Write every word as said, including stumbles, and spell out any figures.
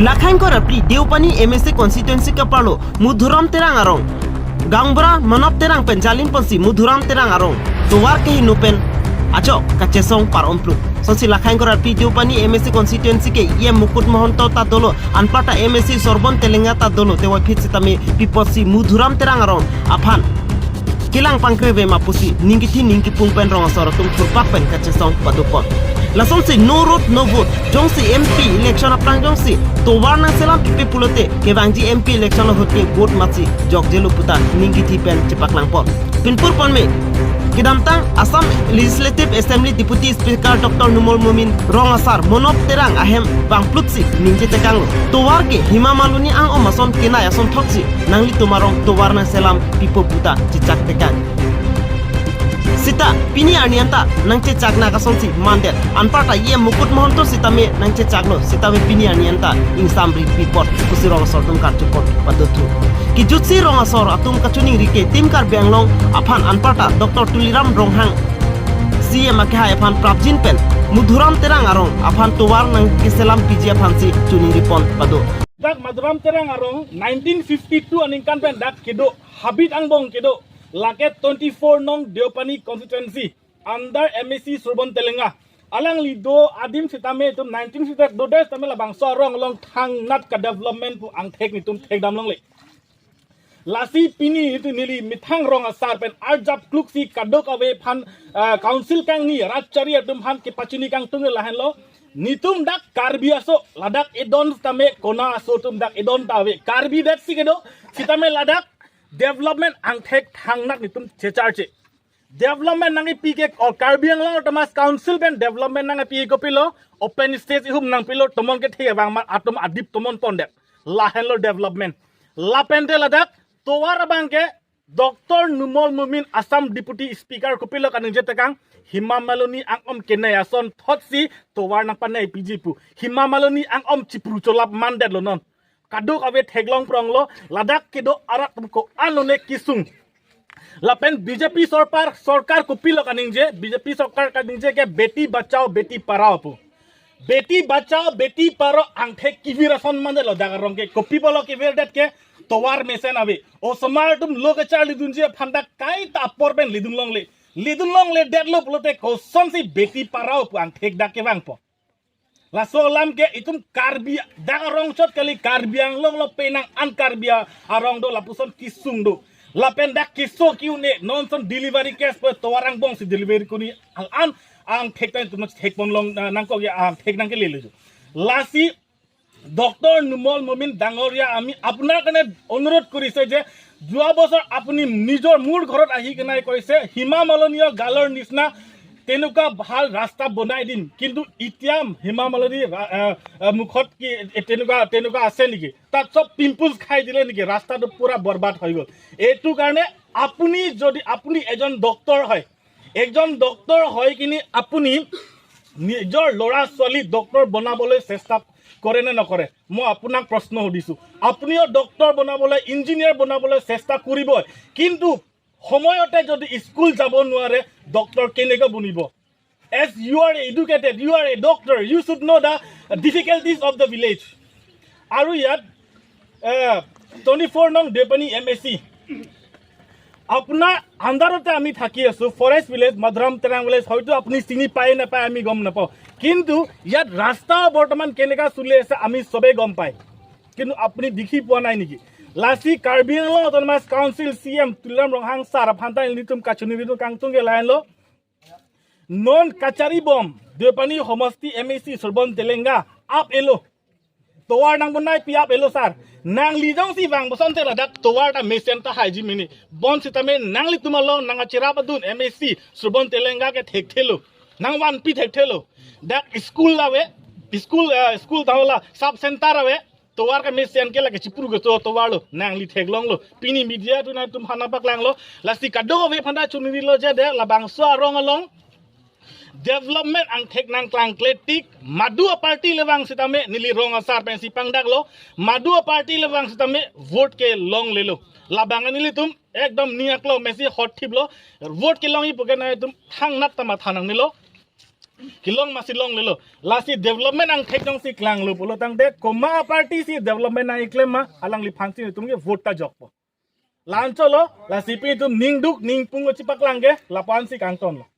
Lakhain Korapli Deopani M A C constituency kaparlo Madhuram Terang arong, gaonbura Manop Terang pen jalinponsi Madhuram Terang arong tovar kehingno pen ajok kachesong par-omplu. Sonsi Lakhain Korapli Deopani M A C constituency ke E M Mukut Mahanta ta dolo, anparta M A C Sorbon Telenga ta dolo, tevoiphit sitame piponsi Madhuram Terang arong aphan kelang pangkreve ma pusi ning kithi ning kipung pen rong asor atum thurpak pen kachesong padopon. Lasonsi no road no vote, jongsi M P election aphrang jongsi tovar nangselam pipe pulote kevangji M P election ahut ke vote matsi jokjelo puta ning kithi pen chepaklangpon. Pinpur ponme, kedamtang Assam Legislative Assembly Deputy Speaker Doctor Numal Momin rong asar Manop Terang ahem vangplutsi ningje tekanglo, tovar ke Hema Malini ang-om ason kenai asonthotsi nanglitum arong tovar nangselam pipo puta chechak tekang. Sita pini arni anta nangchechak nang asonsi mandet, anparta E M Mukut Mahanta sitame nangchechaklo, sitame pini arni anta ingsamri pi apot pusi rong asor atum karchupon padothu. Kejutsi rong asor atum kachiningri ke Team Karbi Anglong aphan anparta Doctor Tuliram Ronghang C M akehai aphan prapjin pen Madhuram Terang arong aphan tovar nangkeselam piji aphansi chiningripon pado. Dak Madhuram Terang arong nineteen fifty-two aningkan pen dak kedo habit angbong kedo, lake twenty-four nong Deopani constituency under M A C Sorbon Telenga. Alangli do adim sitame itum nineteen fifty-two do des tame labangso arong along thangnat ka development pu angthek nitum thekdam longle. Lasi pini itum neli methang rong asar pen arjap kluksi kadokave aphan, ah, council kangni rat chari atum aphan kepachini kangtung lahenlo. Nitum dak Karbi aso, ladak edon sitame kona aso atum dak edon ta ave. Karbi det si kedo, sitame ladak development angthek thangnat nitum checharche. Development nangkepi ke, o Karbi Anglong Autonomous Council pen development nangkepi kopilo, open stage ihum nangpilo, tomon kethe abang ma atum adip tomon pondet. Lahenlo development. Lapente ladak tovar abang ke Doctor Numal Momin Assam Deputy Speaker kopilo kaningje tekang, Hema Malini ang-om kenai asonthotsi tovar nangpanai piji pu. Hema Malini ang-om chipru cholap mandetlo non. Kadokave theklong pronglo, ladak kedo arat atum ko-an lone kesung. Lapen B J P sorkar, sorkar kopilo kaningje, B J P sorkar kaningje ke Beti Bachao, Beti Padhao pu. Beti Bachao, Beti Padhao angthek kevir ason mandetlo dak arong ke, kopi pulo kevirdet ke tovar mesen ave. Osomar atum lo kacharlidunji aphan dak kaita apor pen lidun longle. Lidun longledetlo pulote kosonsi Beti Padhao pu angthek dak kevangpo. Laso alam ke itum Karbi dak arong chot kali, Karbi Anglong lo penang an Karbi arong do, lapuson kesung do. Lapen dak keso ke-un-e, non ason delivery case pu tovar angbongsi delivery kuni, ang an angthek ta itum thekpon long, ah, nangkok ya, angthek nangkelelo. Lasi doctor Numal মমিন ডাঙৰীয়া, আমি আপোনাৰ কাৰণে অনুৰোধ কৰিছে যে যোৱা বছৰ আপুনি নিজৰ মোৰ ঘৰত আহি কেনে কৈছে, হিমা মালিনীৰ গালৰ নিচিনা তেনেকুৱা ভাল ৰাস্তা বনাই দিম, কিন্তু এতিয়া হিমা মালিনীৰ ৰা-, আহ, আহ, মুখত কি এ-, তেনেকুৱা, তেনেকুৱা আছে নেকি? তাত চব পিম্পলছ খাই দিলে নেকি? ৰাস্তাটো পুৰা বৰবাদ হৈ গ'ল। এইটো কাৰণে আপুনি যদি, আপুনি এজন ডক্টৰ হয়, এজন ডক্টৰ হৈ কিনি আপুনি নিজৰ ল'ৰা ছোৱালী ডক্টৰ বনাবলৈ চেষ্টা কৰে নে নকৰে? মই আপোনাক প্ৰশ্ন সুধিছো। আপুনিও ডক্টৰ বনাবলৈ, ইঞ্জিনিয়াৰ বনাবলৈ চেষ্টা কৰিবই, কিন্তু সময়তে যদি স্কুল যাব নোৱাৰে, ডক্টৰ কেনেকৈ বনিব? As you are educated, you are a doctor, you should know the difficulties of the village. আৰু ইয়াত টুৱেণ্টি ফ'ৰ নং দেওপানী এম এ চি, আপোনাৰ আণ্ডাৰতে আমি থাকি আছো, ফৰেষ্ট ভিলেজ, মাধুৰাম তেৰাং ভিলেজ, হয়তো আপুনি চিনি পায় নাপায় আমি গম নাপাওঁ, কিন্তু ইয়াত ৰাস্তা বৰ্তমান কেনেকা চলি আছে আমি চবেই গম পায়, কিন্তু আপুনি দেখি পোৱা নাই নেকি? Lasi Karbi Anglong Autonomous Council C M Tuliram Ronghang sir aphan ta nelitum kachiningri kangtung ke lahenlo, non kachari bom Deopani homosti M A C Sorbon Telenga, ap elo. Tovar nang bonai pi ap elo sir. Nangli jongsi vang boson te ladak tovar ta mesen ta haiji mini. Bonsitame nanglitum along nang achirap adun M A C Sorbon Telenga ke thekthelo. Nangvanpi thekthelo. Dak school ave, school, eh, school ta hala, sub center ave, tovar kemesen ke lake chipru ke to tovar lo, nangli theklonglo. Pini media atum nangtum aphan paklanglo. Lasi kadokave aphan ta chiningrilo je de labangso arong along development angthek nangklangkle tik, madu a party le vang sitame neli rong asar pensi pangdaklo, madu a party le vang sitame vote ke longlelo. Labang nelitum ekdom ning aklong mesi hot thiplo, vote kelongji pu ke nangtum thangnat ta matha nangnelo. Kelong masi longlelo. Lasi development angthek jongsi klanglo pulo tangte komat aparty si development nangkeklem ma, alangliphan si itum ke vote ta jokpo. La-anchotlo, lasi pi itum ningduk ningpung chipaklang ke lapu-an si kangtonlo.